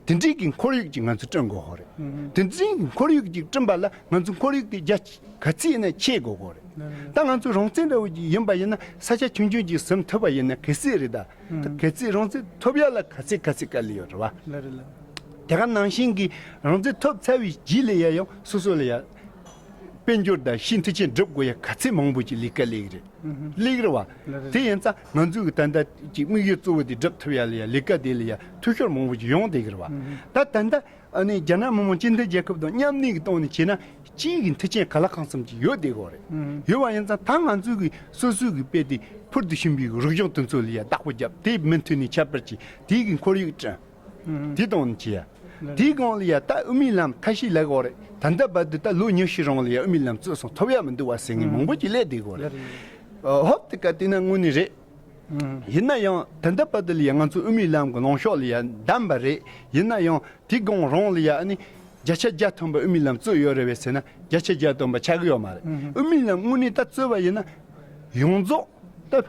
དེ་འདྲའི་གི་ཁོར་ཡུག་ཅིག་ང་ཚོས་བསྐྲུན་དགོས་ཧོ་རེད། དེ་འདྲའི་གི་ཁོར་ཡུག་ཅིག་བསྐྲུན་པ་ལ་ང་ཚོ་ཁོར་ཡུག་དེ་རྒྱ་ག་ཚད་ཡིན་ན་ཆེ་དགོས་ཧོ་རེད། ད་ང་ཚོ་རང་བཙན་འདྲ་བོ་ཅིག་ཡིན་པ་ཡིན་ན། ས་ཆ་ཆུང་ཆུང་ཅིག་ཟིན་ཐུབ་པ་ཡིན་ན་གལ་སྲིད་རེད་ད། ད་གལ་སྲིད་རང་བཙན་ཐོབ་ཡ་ལ་ག་ཚད་ག་ཚད་དཀའ་ལས་ཡོད་རེད་བ། དེ་ག་ནང་བཞིན་གི་རང་བཙན་ཐོབ་ཚར་བའི་རྗེས་ལ་ཡ་ཡང་སོ་སོ་ལ་ཡ་དཔལ་འབྱོར་དང་ཕྱིའི་མཐུན་རྐྱེན་སྒྲུབ་དགོས་ཡ་ག་ཚད་མང་པོ་ཅིག་ལས་ཀ་ལས་ཀྱི་རེད། ལས་ཀྱི་རེད་བ། དེ་ཡིན་ཙང་ང་ཚོས་གི་ད་ལྟ་ཅིག་དམིགས་ཡུལ་གཙོ་བོ་དེ་སྒྲུབ་ཐུབ་ཡ་ལ་ཡ་ལས་ཀ་དེ་ལ་ཡ་འཐུས་ཤོར་མང་པོ་ཅིག་ཡོང་བསྡད་ཀྱི་རེད་བ། ད་ད་ལྟ་ཨ་ནི་རྒྱ་ནག་མི་དམངས་སྤྱི་མཐུན་རྒྱལ་ཁབ་དང་མཉམ་གནས་ཀྱི་སྟེང་ནས་བྱས་ན་སྤྱིའི་གི་མཐུན་རྐྱེན་ག་ལ་གང་འཚམ་ཅིག་ཡོད་བསྡད་ཀྱི་རེད། ཡོད་པ་ཡིན་ཙང་ད་ང་ཚོས་གི་སོ་སོའི་གི་དཔེ་དེ་ཕུལ་དུ་ཕྱིན་པའི་གི་རིག་གཞུང་དེ་ཚོ་ལ་ཡ་བདག་པོ་བརྒྱབ། དེ་མུ་མཐུད་ནས་ཁྱབ་སྤེལ་གྱིས་དེའི་གི་ཁོར་ཡུག་བསྐྲུན། དེ་དང་ནི་བྱས་ཡ། དེའི་སྒང་ལ་ཡ་ད་དབུ་མའི་ལམ་ཁ་ཤས་ལབ་ཀྱི་རེད། ད་ལྟ་བར་དུ་ད་ལོ་ཉི་ཤུ་རིང་ལ་ཡ་དབུ་མའི་ལམ་བཙུགས་སོང་ཐོབ་ཡ་མི་འདུག་བ་ཟེར་མཁན་མང་པོ་ཅིག་སླེབས་བསྡད་ཀྱི་རེད། ཨ། ཧོབ་དེ་ག་བལྟས་ན་དངོས་གནས་རེད། ཡིན་ན་ཡང་ད་ལྟ་བར་དུ་ལ་ཡ་ང་ཚོ་དབུ་མའི་ལམ་གྱི་ལངས་ཕྱོགས་ལ་ཡ་བདམས་པ་རེད། ཡིན་ན་ཡང་དེའི་སྒང་རང་ལ་ཡ་ཨ་ནི་བརྒྱ་ཆ་བརྒྱ་ཐམ་པ་དབུ་མའི་ལམ་བཙུགས་ཡོད་རེད་པས་ཟེར་ན་བརྒྱ་ཆ་བརྒྱ་ཐམ་པ་ཆགས་ཀྱི་ཡོད་མ་རེད། དབུ་མའི་ལམ་དངོས་གནས་ད་བཙུགས་པ་ཡིན་ན་ཡོངས་རྫོགས་ད་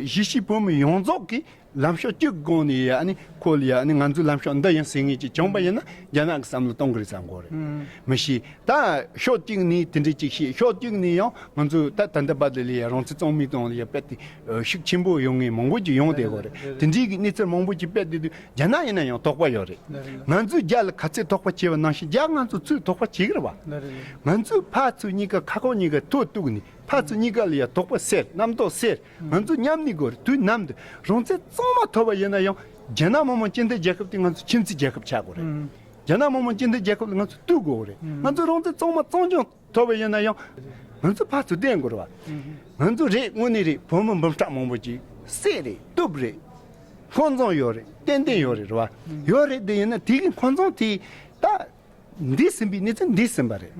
གཞིས་བྱེས་བོད་མི་ཡོངས་རྫོགས་ཀྱི་ལམ་ཕྱོགས་གཅིག་སྒང་ནས་ཡ་ཨ་ནི་ཁོ་ལ་ཡ་ཨ་ནི་ང་ཚོའི་ལམ་ཕྱོགས་འདི་ཡིན་ཟེར་མཁན་ཅིག་བྱུང་པ་ཡིན་ན་རྒྱ་ནག་གི་བསམ་བློ་གཏོང་གི་རེད་བསམ་གྱི་རེད། མི་ཤེས། ད་ཕྱོགས་གཅིག་ནས་དེ་འདྲ་ཅིག་བཤད། ཕྱོགས་གཅིག་ནས་ཡང་ང་ཚོ་ད་ད་ལྟ་བར་དུ་ལ་ཡ་རང་བཙན་གཙང་མའི་སྟེང་ལ་ཡ་དཔེ་དེ་ཤུགས་ཆེན་པོ་ཡོང་མཁན་མང་པོ་ཅིག་ཡོང་བསྡད་ཀྱི་རེད། དེ་འདྲའི་གི་གནས་ཚུལ་མང་པོ་ཅིག་དཔེ་དེ་དུས་རྒྱ་ནག་ཡིན་ན་ཡང་དོགས་པ་ཡོད་རེད། ང་ཚོས་རྒྱ་ལ་ག་ཚད་དོགས་པ་བྱས་པ་ནང་བཞིན་རྒྱ་ང་ཚོ་ཚུར་དོགས་པ་བྱེད་ཀྱི་རེད་བ། ང་ཚོས་ཕར་ཚུར་གཉིས་ཀ་ཁ་ཁོག་གཉིས་ཀ་ཐོ་གཏུགས་ནས་ཕར་ཚུར་གཉིས་ཀ་ལ་ཡ་དོགས་པ་སེལ། རྣམ་རྟོག་སེལ། ང་ཚོ་མཉམ་གནས་དགོས་རེད། དུས་ནམ་དུ་རང་བཙན་གཙང་མ་ཐོབ་པ་ཡིན་ན་ཡང་རྒྱ་ནག་མི་དམངས་སྤྱི་མཐུན་རྒྱལ་ཁབ་དེ་ང་ཚོ་ཁྱིམ་མཚེས་རྒྱལ་ཁབ་ཆགས་དགོས་རེད། རྒྱ་ནག་མི་དམངས་སྤྱི་མཐུན་རྒྱལ་ཁབ་ལ་ང་ཚོ་གཏུག་དགོས་རེད། ང་ཚོ་རང་བཙན་གཙང་མ་གཙང་རྐྱང་ཐོབ་པ་ཡིན་ན་ཡང་། ང་ཚོ་ཕར་ཚུར་བསྟེན་དགོས་རེད་བ། ང་ཚོ་རེད། དངོས་གནས་རེད། བོད་མི་འབུམ་ཕྲག་མང་པོ་ཅིག་བསད་རེད། གཏུབ་རེད། འཁོན་འཛིན་ཡོད་རེད། ཏན་ཏན་ཡོད་རེད། རེད་བ། ཡོད་རེད། དེ་ཡིན་ན་དེ་གི་འཁོན་འཛིན་དེ་ད་འདས་ཟིན་པའི་གནས་ཚུལ་འདས་ཟིན་པ་རེད།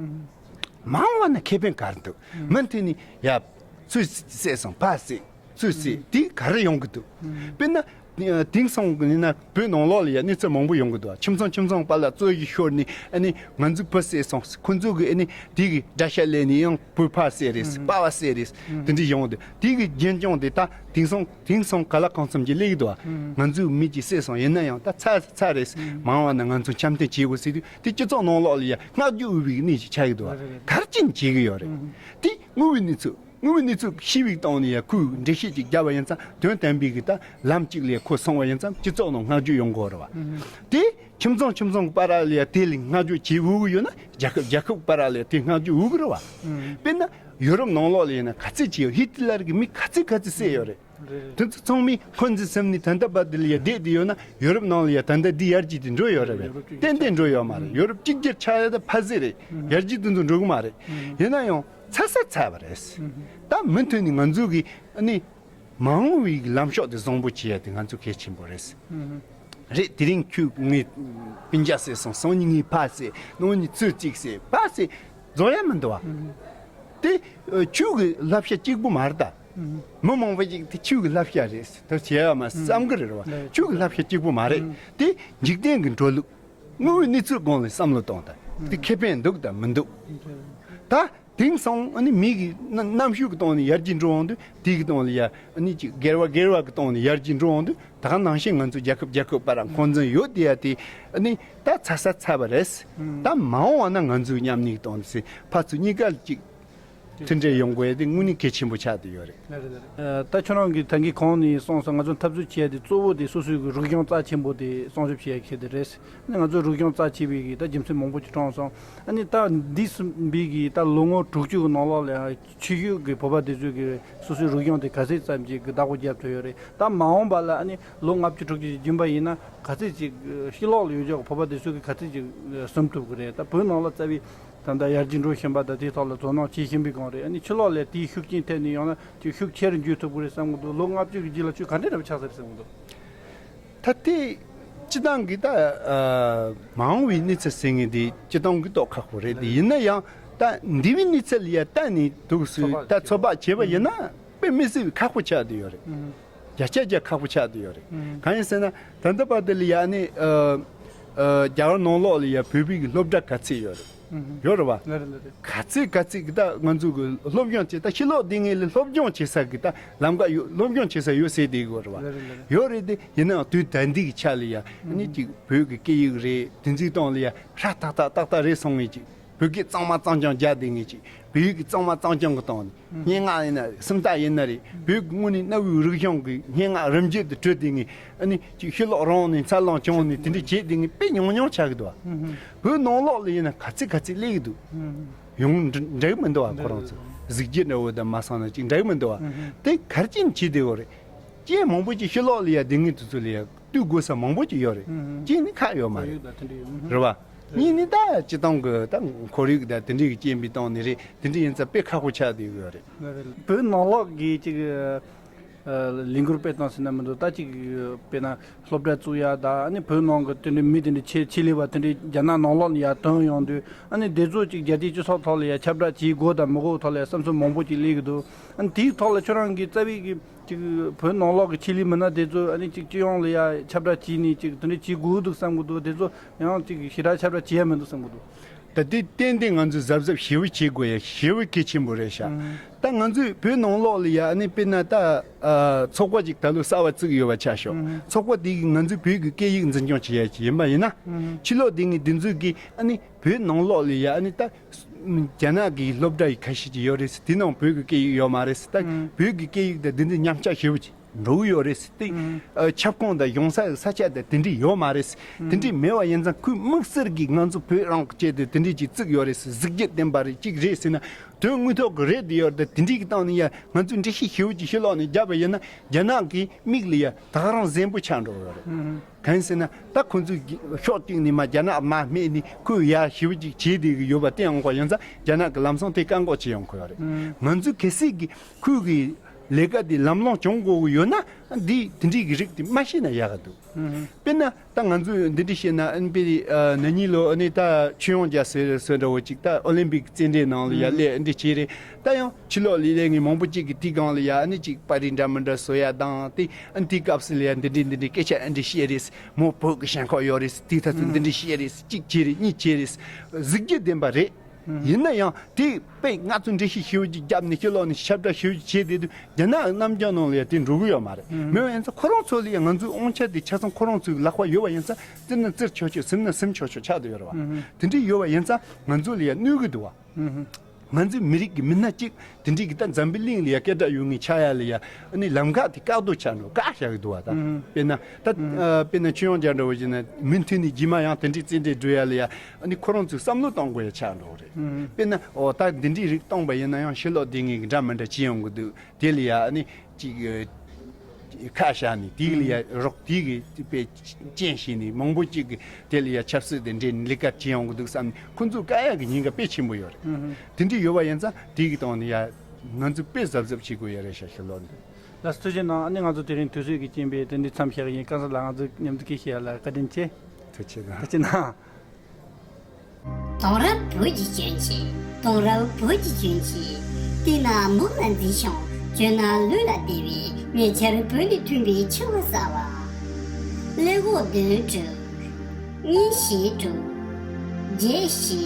མ་འོངས་པ་ན་ཁེ་ཕན་ག་རེ་འདུག། མུ་མཐུད་ནས་ཡ་ཚུར་བསད་སོང་། ཕར་བསད། ཚུར་བསད། དེ་ག་རེ་ཡོང་གི་འདུག། དཔེར་ན། དེང་སང་གི་ཡིན་ན་བོད་ནང་ལོགས་ལ་ཡ་གནས་ཚུལ་མང་པོ་ཡོང་གི་འདུག། ཁྱིམ་ཚང་ཁྱིམ་ཚང་བར་ལ་རྩོད་གཞི་ཤོར་ནས་ཨ་ནི་ང་ཚོའི་བུ་བསད་སོང་། ཁོ་ཚོ་གི་ཨ་ནི་དེ་གི་དགྲ་ཤ་ལེན་ནས་ཡང་བུ་ཕར་བསད་རེད། པ་ཕར་བསད་རེད། དེ་འདྲ་ཡོང་གི་འདུག། དེ་གི་རྒྱུན་སྐྱོང་དེ་ད་དེང་སང་དེང་སང་ག་ལ་གང་འཚམ་གྱི་སླེབས་ཀྱི་འདུག། ང་ཚོའི་མི་གཅིག་བསད་སོང་། ཡིན་ན་ཡང་ད་ཚར་ཚར་རེད། མ་འོངས་པ་ན་ང་ཚོ་འཆམ་མཐུན་བྱེད་དགོས་ཟེར་དུས་དེ་སྤྱི་ཚོགས་ནང་ལོགས་ལ་ཡ་བསྔགས་བརྗོད་འོས་པའི་གནས་ཤིག་ཆགས་ཀྱི་འདུག། ག་རེ་བྱས་ནས་བྱེད་ཀྱི་ཡོད་རེད། དེ་དངོས་པོའི་གནས་ཚུལ། དངོས་པོའི་གནས་ཚུལ་ཤེས་པའི་སྟེང་ནས་ཡ་ཁོས་འགྲེལ་བཤད་ཅིག་བརྒྱབ་པ་ཡིན་ཙང་དོན་དམ་པའི་གི་ད་ལམ་གཅིག་ལ་ཁོ་སོང་བ་ཡིན་ཙང་སྤྱི་ཚོགས་ནང་བསྔགས་བརྗོད་ཡོང་གི་རེད་བ། དེ་ཁྱིམ་ཚང་ཁྱིམ་ཚང་གི་བར་ལ་ཡ་དེ་ལ་བསྔགས་བརྗོད་བྱེད་འོས་ཀྱི་ཡོད་ན་རྒྱལ་ཁབ་རྒྱལ་ཁབ་གི་བར་ལ་ཡ་དེ་བསྔགས་བརྗོད་འོས་ཀྱི་རེད་བ། དཔེར་ན་ཡུ་རོབ་ནང་ལོགས་ལ་ཡིན་ན་ག་ཚད་ཅིག་ཡོད། ཧི་ཏི་ལར་གི་མི་ག་ཚད་ག་ཚད་བསད་ཡོད་རེད། དེ་ཚོ་ཚང་མས་འཁོན་འཛིན་ཟིན་ནས་ད་ལྟ་བར་དུ་ལ་ཡ་བསྡད་དེ་ཡོད་ན་ཡུ་རོབ་ནང་ལ་ཡ་ད་ལྟ་འདི་ཡར་རྒྱས་དེ་འགྲོ་ཡོད་རེད་བས། ཏན་ཏན་འགྲོ་ཡོད་མ་རེད། ཡུ་རོབ་གཅིག་གྱུར་ཆགས་ཡ་ད་ཕ་ཟེ་རེད། ཡར་རྒྱས་དེ་ཚོ་འགྲོ་གི་མ་རེད། ཡིན་ན་ཡང་ཚར་ས་ཚར་བ་རེད། ད་མུ་མཐུད་ནས་ང་ཚོ་གི་ཨ་ནི་མ་འོངས་པའི་ལམ་ཕྱོགས་དེ་བཟང་པོ་བྱེད་ཡ་དེ་ང་ཚོ་གལ་ཆེན་པོ་རེད། རེད། དེ་རིང་ཁྱོས་ངའི་སྤུན་ཀྱག་བསད་སོང་། སང་ཉིན་ངའི་ཕ་བསད། གནངས་ཉིན་ཚུར་གཅིག་བསད། ཕ་བསད། རྫོགས་ཡ་མི་འདུག་བ། དེ་ཁྱོད་ཀྱི་བསླབ་བྱ་གཅིག་པུ་མ་རེད་ད། མི་མང་པོ་ཅིག་དེ་ཁྱོད་ཀྱི་བསླབ་བྱ་རེད་ཟེར་བྱས་ཡ་མ་བསམ་གི་རེད་བ། ཁྱོད་ཀྱི་བསླབ་བྱ་གཅིག་པུ་མ་རེད། དེ་འཇིག་རྟེན་གྱི་འགྲོ་ལུགས། དངོས་པོའི་གནས་ཚུལ་སྒང་ལ་བསམ་བློ་གཏོང་དང་། དེ་ཁེ་ཕན་འདུག་དང་མི་འདུག། ད་ དེང་སང་ཨ་ནི་མི་གི་རྣམ་རྣམ་ཤེས་ཀྱི་སྟེང་ནས་ཡར་རྒྱས་འགྲོ་འོང་དུས། དེ་གི་སྟེང་ལ་ཡ་ཨ་ནི་ཅིག་སྒེར་བ་སྒེར་བ་གི་སྟེང་ནས་ཡར་རྒྱས་འགྲོ་འོང་དུས། ད་ག་ནང་བཞིན་ང་ཚོ་རྒྱལ་ཁབ་རྒྱལ་ཁབ་བར་འཁོན་འཛིན་ཡོད་དེ་ཡ་དེ། ཨ་ནི་ད་ཚར་ས་ཚར་བ་རེད། ད་མ་འོངས་པ་ན་ང་ཚོའི་མཉམ་གནས་ཀྱི་སྟེང་ནས་ཕར་ཚུར་གཉིས་ཀ་ལ་ཅིག་མཐུན་འབྲེལ་ཡོང་དགོས་ཡ་དེ་དངོས་གནས་གལ་ཆེན་པོ་ཆགས་བསྡད་ཡོད་རེད། ལགས་རེད། ལགས་རེད། ད་ཁྱོད་རང་གིས་ད་གིན་གོང་ནས་གསུངས་སོང་། ང་ཚོ་འཐབ་རྩོད་བྱེད་ཡ་དེ་གཙོ་བོ་དེ་སོ་སོའི་གི་རིག་གཞུང་རྩ་ཆེན་པོ་དེ་སྲུང་སྐྱོབ་བྱེད་ཡ་གལ་དེ་རེད། ཨ་ནི་ང་ཚོ་རིག་གཞུང་རྩ་ཆེ་བའི་གི་ད་རྒྱུ་མཚན་མང་པོ་ཅིག་གྲངས་སོང་། ཨ་ནི་ད་འདས་ཟིན་པའི་གི་ད་ལོ་ངོ་དྲུག་ཅུ་གི་ནང་ལོགས་ལ་ཡང་ཆེ་ཤོས་གི་བོད་པ་དེ་ཚོས་གི་སོ་སོའི་རིག་གཞུང་དེ་ག་ཚད་ཙམ་ཅིག་གི་བདག་པོ་རྒྱབ་ཐུབ་ཡོད་རེད། ད་མ་འོངས་པ་ལ་ཨ་ནི་ལོ་ལྔ་བཅུ་དྲུག་ཅུ་ཅིག་རྒྱུན་པ་ཡིན་ན་ག་ཚད་ཅིག་ཕྱི་ལོགས་ལ་ཡོད་ཆོག་གི་བོད་པ་དེ་ཚོས་གི་ག་ཚད་ཅིག་ཟིན་ཐུབ་གི་རེད། ད་བོད་ནང་ལ་རྩ་བའི་ད་ལྟ་ཡར་རྒྱས་འགྲོ་བཞིན་པ་དང་དེའི་ཐོག་ལ་དོ་སྣང་བྱེད་བཞིན་པའི་སྒང་རེད། ཨ་ནི་ཕྱི་ལོགས་ལ་དེའི་ཤུགས་རྐྱེན་ཐེབས་ནས་ཡོང་ན་ཅིག་ཤུགས་ཆེ་རུ་འགྱུར་ཐུབ་ཀྱི་རེད་བསམ་གི་འདུག་ལོ་ལྔ་བཅུ་གི་རྗེས་ལ་ཁྱོད་ག་འདྲས་འདྲ་པོ་ཆགས་ས་རེད་བསམ་གི་འདུག་ད་དེ་སྤྱི་བཏང་གི་ད་ཨ་མ་འོངས་པའི་གནས་ཚུལ་ཟེར་མཁན་དེ་སྤྱི་བཏང་གི་ཏོག་ཁག་པོ་རེད། དེ་ཡིན་ན་ཡང་ད་འདས་པའི་གནས་ཚུལ་ལ་ཡ་ལྟ་ནས་འདུག་སུ་ཚོད་དཔག་ད་ཚོད་དཔག་བྱས་པ་ཡིན་ན་དཔེ་མི་སྲིད་པའི་ཁག་པོ་ཆགས་བསྡད་ཡོད་རེད། ཨུམ། བརྒྱ་ཆ་བརྒྱ་ཁག་པོ་ཆགས་བསྡད་ཡོད་རེད། ཨུམ། གང་ཡིན་ཟེར་ན་ད་ལྟ་བར་དུ་ལ་ཡ་ནི་ཨ་ཨ་རྒྱ་གར་ནང་ལོགས་ལ་ཡ་བོད་པའི་གི་སློབ་གྲྭ་ག་ཚད་ཡོད་རེད། ཨུམ། ཡོད་རེད་བ། ལགས་རེད། ལགས་རེད། ག་ཚད་ག་ཚད་གི་ད་ང་ཚོ་གི་སློབ་སྦྱོང་བྱེད་ད་ཕྱི་ལོགས་སྡོད་མཁན་ལ་སློབ་སྦྱོང་བྱེད་ས་གི་ད་ལམ་ཁ་ཡོད། སློབ་སྦྱོང་བྱེད་ས་ཡོད་ཟེར་བསྡད་ཡོད་རེད་བ། ལགས་རེད། ལགས་རེད། ཡོད་རེད། དེ་ཡིན་ནའང་དུས་ད་ལྟའི་གི་ཆ་ལ་ཡ་ཨ་ནི་ཅིག་བོད་ཀྱི་སྐད་ཡིག་རེད། དེ་ཚོའི་སྟེང་ལ་ཡ་ཧྲ་ཏག་ཏག་ཏག་ཏག་རེད་སོང་ངེས་ཅིག་བོད་སྐད་གཙང་མ་གཙང་རྐྱང་རྒྱག་བསྡད་ངེས་ཅིག་བོད་ཡིག་གི་གཙང་མ་གཙང་རྐྱང་གི་སྟེང་ནས་སྙན་ངག་ཡིན་ན་རེད། སུམ་རྟགས་ཡིན་ན་རེད། བོད་ཀྱི་དངོས་གནས་གནའ་བོའི་རིག་གཞུང་གི་སྙན་ངག་རིམ་བརྗོད་དུ་བྲིས་བསྡད་ངེས། ཨ་ནི་ཅིག་ཕྱི་ལོགས་རང་ནས་འཚར་ལོངས་བྱུང་ནས་དེ་འདྲ་བྱེད་བསྡད་ངེས་དཔེ་ཉུང་ཉུང་ཆགས་ཀྱི་འདུག་བ། བོད་ནང་ལོགས་ལ་ཡིན་ན་ག་ཚད་ག་ཚད་སླེབས་ཀྱི་འདུག་ཡོང་འགྲིག་འགྲིག་མི་འདུག་བ། ཁོ་རང་ཚོ་གཟི་བརྗིད་འདྲ་བོ་དང་མ་སོང་ན་ཅིག་འགྲིག་མི་འདུག་བ། དེ་ག་རེ་བྱས་ནས་བྱེད་བསྡད་ཡོད་རེད། རྐྱེན་མང་པོ་ཅིག་ཕྱི་ལོགས་ལ་ཡ་སྡོད་མཁན་དེ་ཚོ་ལ་ཡ་ལྟོས་དགོས་ས་མང་པོ་ཅིག་ཡོད་རེད། ཨུ་ཧུ། གཅིག་ནི་ཁག་ཡོད་མ་རེད། ཁོར་ཡུག་དང་དེ་འདྲ་ཡོད། ཨུ་ཧུ། རེད་བ། གཉིས་ནི་ད་སྤྱི་བཏང་གི་ད་ཁོར་ཡུག་དང་དེ་འདྲའི་གི་རྐྱེན་པའི་སྟེང་ནས་རེད། དེ་འདྲ་ཡིན་ཙང་དཔེ་ཁག་པོ་ཆགས་བསྡད་ཡོད་རེད། བོད་ནང་ལོགས་ཀྱི་ཅིག་ཨ་ལས་འགུལ་སྤེལ་སྟངས་ཟེར་ན་མི་འདུག་ད་ཅིག་དཔེར་ན་སློབ་གྲྭ་བཙུགས་ཡ་ད་ཨ་ནི་བོད་ནང་གི་དེ་འདྲའི་མི་དེ་འདྲའི་ཆེད་ཆེད་ལས་པ་དེ་འདྲའི་རྒྱ་ནག་ནང་ལོགས་ནས་ཡར་ཐོན་ཡོང་དུས། ཨ་ནི་དེ་ཚོ་ཅིག་རྒྱལ་སྤྱིའི་སྤྱི་ཚོགས་ཐོག་ལ་ཡ་ཁྱབ་བསྒྲགས་བྱེད་དགོས་དང་མི་དགོས་ཐོག་ལ་ཡ་བསམ་ཚུལ་མང་པོ་ཅིག་སླེབས་ཀྱི་འདུག་ཨ་ནི་དེའི་ཐོག་ལ་ཁྱོད་རང་གིས་རྩ་བའི་གི་ཅིག་བོད་ནང་ལོགས་ཀྱི་ཆེད་ལས་མི་སྣ་དེ་ཚོ་ཨ་ནི་ཅིག་སྤྱི་ཡོངས་ལ་ཡ་ཁྱབ་བསྒྲགས་བྱས་ནས་ཅིག་དེ་འདྲ་བྱེད་དགོས་འདུག་བསམ་གྱི་འདུག་དེ་ཚོ་ཡང་ཅིག་ཞེ་དྲག་ཁྱབ་བསྒྲགས་བྱེད་ཡ་མི་འདུག་བསམ་གྱི་འདུག་ད་དེ་ཏན་ཏན་ང་ཚོས་གཟབ་གཟབ་ཞེ་པོ་བྱེད་དགོས་ཡ་ཞེ་པོ་གལ་ཆེན་པོ་རེད་ཤག་ཨང་། ད་ང་ཚོས་བོད་ནང་ལོགས་ལ་ཡ་ཨ་ནི་དཔེར་ན་ད་ཨ་ཚོགས་པ་ཅིག་ད་ལོ་གསར་བ་བཙུགས་ཡོད་པ་ཆ་བཞག་ཨང་། ཚོགས་པ་དེ་གིས་ང་ཚོའི་བོད་ཀྱི་སྐད་ཡིག་འཛིན་སྐྱོང་བྱེད་ཡ་ཅིག་ཡིན་པ་ཡིན་ན། ཨང་། ཕྱི་ལོགས་སྡོད་མཁན་དེ་ཚོས་ཀྱིས་ཨ་ནི་བོད་ནང་ལོགས་ལ་ཡ་ཨ་ནི་ད་རྒྱ་ནག་གི་སློབ་གྲྭ་ཡི་ཁ་ཤས་ཅིག་ཡོད་རེད་ཟེར། དེ་ནང་བོད་ཀྱི་སྐད་ཡིག་ཡོད་མ་རེད་ཟེར། ད་ཨང་། བོད་ཀྱི་སྐད་ཡིག་དང་དེ་ཚོ་ཉམས་ཆག་ཞེ་པོ་ཅིག་འགྲོ་གི་ཡོད་རེད་ཟེར། དེ་ཨང་། ཨ་ཁྱབ་ཁོངས་དང་གཞུང་ས་ས་ཆ་དང་དེ་འདྲས་ཡོད་མ་རེད་ཟེར། ཨང་། དེ་འདྲས་མེད་པ་ཡིན་ཙང་ཁོས་དམིགས་བསལ་གྱིས་ང་ཚོ་བོད་རང་གི་ཆེད་དུ་དེ་འདྲས་ཅིག་བཙུགས་ཡོད་རེད་ཟེར། གཟི་བརྗིད་ལྡན་པ་རེད། གཅིག་རེད་ཟེར་ན་དོན་དངོས་ཐོག་གི་རེད་དེ་ཡོད་རེད། ད་དེ་འདྲས་ཀྱི་སྟེང་ནས་ཡ་ང་ཚོས་འགྲེལ་བཤད་ཞེ་པོ་ཅིག་ཕྱི་ལོགས་ནས་བརྒྱབ་པ་ཡིན་ན་རྒྱ་ནག་གི་མིག་ལ་ཡ་ད་ག་རང་གཟན་པོ་ཆགས་འགྲོ་གི་ཡོད་རེད། ཨང་། གང་ཡིན་ཟེར་ན་ད་ཁོ་ཚོས་ཕྱོགས་གཅིག་ནས་མ་རྒྱ་ནག་མར་སྨད་ནས་ཁོས་ཡ་ཞེ་པོ་ཅིག་བྱས་བསྡད་ཀྱི་ཡོད་པ་བསྟན་ཡོང་གི་ཡོད་ཙང་རྒྱ་ནག་གིས་ལམ་སང་དེ་བཀག་འགོག་བྱེད་ཡོང་གི་ཡོད་རེད། ཨང་། ང་ཚོས་གལ་སྲིད་ཀྱི་ཁོས་ཀྱི་ལས་ཀ་དེ་ལམ་ལྷོང་བྱུང་དགོས་ཀྱི་ཡོད་ན་འདི་དེ་འདྲའི་གི་རིགས་དེ་མ་བཤད་ན་ཡག་གི་འདུག་ཨང་། དཔེར་ན་ད་ང་ཚོས་འདི་འདྲ་བཤད་ན་ཨ་ནི་དཔེ་ཨ་ན་ནིང་ལོ་ཨ་ནི་ད་ཆོས་དབྱངས་རྒྱ་ཟེར་ཟེར་འདྲ་བོ་ཅིག་ད་ཨོ་ལིམ་པིག་རྩེད་འགྲན་ནང་ལ་ཡ་ཨང་སླེབས་འདི་བྱས་རེད། ད་ཡང་ཕྱི་ལོགས་ལ་སླེབས་མཁན་མང་པོ་ཅིག་གིས་དེའི་སྒང་ལ་ཡ་ཨ་ནི་ཅིག་པར་རིས་འདྲ་མི་འདྲ་བཟོ་ཡ་དང་། དེ་ཨ་ནི་དེའི་སྐབས་སུ་ལ་ཡ་འདི་འདྲའི་འདི་འདྲའི་སྐད་ཆ་ཨ་འདྲ་བཤད་རེད། མོ་བོད་ཀྱི་ཞེན་ཁོག་ཡོད་རེད། དེའི་ཐད་དུ་འདི་འདྲ་བཤད་རེད། གཅིག་བྱས་རེད། གཉིས་བྱས་རེད། གཟི་བརྗིད་ལྡན་པ་རེད། ཡིན་ན་ཡང་དེ་དཔེ་ང་ཚོ་འགྲེལ་བཤད་ཞེ་པོ་ཅིག་བརྒྱབ་ནས་ཕྱི་ལོགས་ནས་ཁྱབ་བསྒྲགས་ཞེ་པོ་ཅིག་བྱས་བསྡད་དུས་རྒྱ་ནག་གི་རྣམ་འགྱུར་ནང་ལ་ཡ་དེ་འགྲོ་གི་ཡོད་མ་རེད། མེད་པ་ཡིན་ཙང་ཁོ་རང་ཚོ་ལ་ཡ་ང་ཚོའི་དབང་ཆ་དེ་ཆ་ཚང་ཁོ་རང་ཚོའི་ལག་པ་ཡོད་པ་ཡིན་ཙང་བཙིར་ན་བཙིར་ཆོག་ཆོག་ཟིམ་ན་ཟིམ་ཆོག་ཆོག་ཆགས་བསྡད་ཡོད་རེད་བ། དེ་འདྲ་ཡོད་པ་ཡིན་ཙང་ང་ཚོ་ལ་ཡ་གནོད་གི་འདུག་བ། ང་ཚོའི་མི་རིགས་ཀྱི་མི་སྣ་གཅིག་དེ་འདྲའི་གི་ད་འཛམ་བུའི་གླིང་ལ་ཡ་སྐད་གྲགས་ཡོད་མཁན་ཆགས་ཡ་ལ་ཡ་ཨ་ནི་ལམ་ཁ་དེ་བཀག་རྡོ་ཆགས་འགྲོ་བཀག་བཞག་གི་འདུག་བ། ད་ཨང་། དཔེར་ན་ད་ཨང་། ཨ་དཔེར་ན་ཆོས་དབྱངས་རྒྱ་འདྲ་བོ་བྱས་ན་མུ་མཐུད་ནས་རྗེས་མ་ཡང་དེ་འདྲའི་རྩེད་འགྲན་འགྲོ་ཡ་ལ་ཡ་ཨ་ནི་ཁོ་རང་ཚོས་བསམ་བློ་གཏོང་དགོས་ཡ་ཆགས་འགྲོ་གི་རེད། ཨང་། དཔེར་ན་འོ་ད་འདི་འདྲའི་རིགས་གཏོང་པ་ཡིན་ན་ཡང་ཕྱི་ལོགས་སྡོད་མཁན་གི་འདྲ་མི་འདྲ་བྱེད་ཡོང་གི་འདུག་དེ་ལ་ཡ་ཨ་ནི་ཅིག་ཁ་བཞག་ནས་དེ་ལ་ཡ་རོགས་དེ་གི་དཔེ་རྐྱེན་བྱས་ནས་མང་པོ་ཅིག་གི་དེ་ལ་ཡ་ཆབ་སྲིད་དེ་འདྲའི་ལས་ཀ་བྱེད་ཡོང་གི་འདུག་བསམ་ནས་ཁོ་ཚོས་བཀག་ཡག་གི་ཉེན་ཁ་དཔེ་ཆེན་པོ་ཡོད་རེད། ཨང་། དེ་འདྲ་ཡོད་པ་ཡིན་ཙང་དེ་གི་སྟེང་ནས་ཡ་ང་ཚོས་དཔེ་གཟབ་གཟབ་བྱེད་དགོས་ཡ་རེད་ཤག་ཕྱི་ལོགས་འདི། ལགས་སོ། ཐུགས་རྗེ་གནང་། ཨ་ནི་ང་ཚོ་དེ་རིང་དུས་ཚོད་ཀྱི་རྐྱེན་པས་དེ་འདྲའི་མཚམས་བཞག་ཡིན། སྐལ་བཟང་ལགས་ང་ཚོ་མཉམ་དུ་སྐད་བཤད་ཡ་ལ་བཀའ་དྲིན་ཆེ། ཐུགས་རྗེ་གནང་། ཐུགས་རྗེ་གནང་། དེང་རབས་བོད་ཀྱི་གྱོན་ཆས། དེང་རབས་བོད་ཀྱི་གྱོན་ཆས། བལྟས་ན་མིག་ལ་མཛེས་ཤིང་གྱོན་ན་ལུས་ལ་བདེ་བའི་ཉེ་ཆར་བོད་ནས་ཐོན་པའི་ཕྱུ་པ་གསར་པ། ཀླད་ཀོར་བདུན་དྲུག་གཉིས་བཞི་དྲུག་བརྒྱད་བཞི་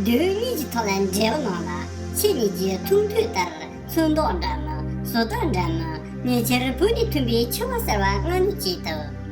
བདུན་གཉིས་ཀྱི་ཐོག་ལ་འབྲེལ་བ་གནང་ལ། ཁྱེད་གཉིས་ཀྱི་ཐུགས་འདོད་ལྟར་ཚོན་མདོག་འདྲ་མིན། བཟོ་ལྟ་འདྲ་མིན། ཉེ་ཆར་བོད་ནས་ཐོན་པའི་ཕྱུ་པ་གསར་པ་མངགས་ཉོ་བྱས་ཐུབ།